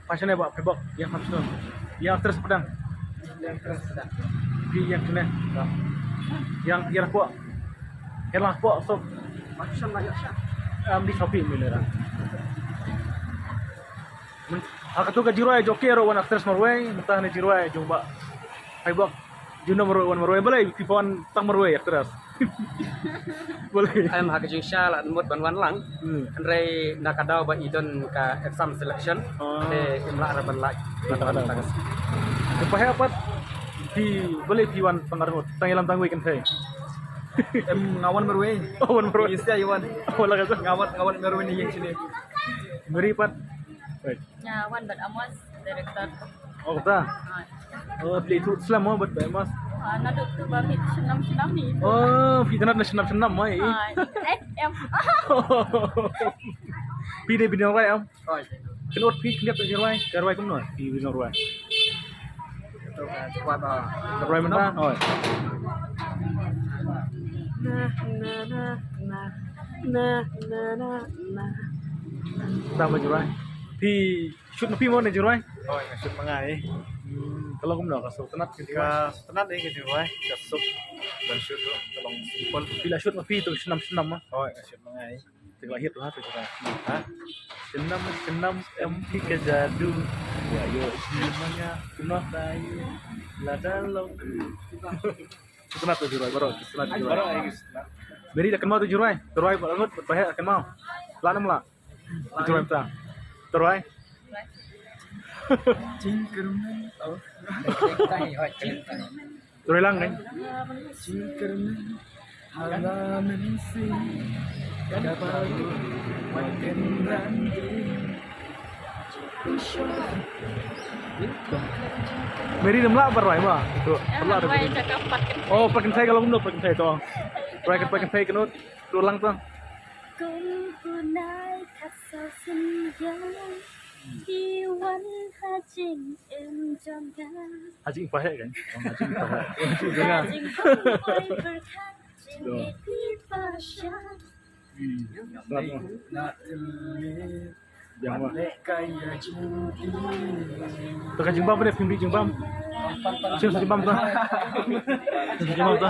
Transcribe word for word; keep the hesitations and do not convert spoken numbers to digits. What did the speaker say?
Passion ba pebok yang hamsun. Yang terus pedang. Yang terus pedang. Di yang kena. Yang yang kok. Yang lah kok so. Passion lah ya. Am di Shopee mi lera. Ha katu ka Jirwai joki ro wan actress marwei, mentah ne Jirwai jumba. Hai bok. Juno marwei wan marwei balei phi wan tang marwei actress. Balei. Em ha ka jingshisha la mut ban wan lang. Hmm. Hynrei na ka daw ba i don ka exam selection. Oh. Te im lah ra ban lait. Kata kata. Te pahe apat phi balei phi wan tang arngut. Tang ïalam tang wei kan thei. Em nga wan marwei. Oh wan marwei. Ïa wan. Oh la ka. Nga wan nga wan marwei ni ïa sini. Meri pat. Right. Nga wan bad Amos, director. Oh, kata? Hai. Oh, phi tu slam mo bad Amos. Ah, naduh tu ba mih shnam shnam ni. Oh, phi tnat na shnam shnam mo, eh? Hai. Eh, em. Phi dei bynriew rwai em? Hoi. Kynot phi kyndiat tu rwai, ka rwai kumno? Phi bynriew rwai. Ka rwai mynta, hoi. Na na na na na na na na. Tama Jirwai. Phi shoot ma phi mo ne Jirwai? Hoi, nga shoot ma nga eh. Hmm, ka long kumno ka suk tnat ka Jirwai? Ka suk tnat eh ka Jirwai. Ka suk ban shoot tu ka long simple. Phi la shoot ma phi tu shnam shnam ma? Hoi, nga shoot ma nga eh. Te ka la hit tu ha tu Jirwai. Ha? Shnam shnam em phi ka jadu. Wa yo shnam ma nga kumno ta ïa. Lada long. Sngewtynnat tu Jirwai baroh, sngewtynnat tu Jirwai. Baroh ai sngewtynnat. Meri da kynmaw tu Jirwai. Tyrwai baroh ngut, pahe kynmaw. Lah nam lah. Jirwai mynta. Tyrwai. Jingkyrmen. Tyrwai lang kan. Jingkyrmen. Hala mynsiem. Ka baru makin ranti. Meri dam lah ba rwai ma. Tu. Lah rwai cakap pat kynthei. Oh, pat kynthei ka long dam pat kynthei tu. Rwai kat pat kynthei kynot. Tu lang tu. Kum hunai kat saw sin yang. Ki wan ha jingim jong nga. Ha jingim pahe kan. Oh, ha jingim pahe. Ha jingim pahe berkat jingim pi pasha. Hmm. Selamat. Jangan. To ka jingbam pynbeit jingbam. Sing jingbam to. Sing jingbam to.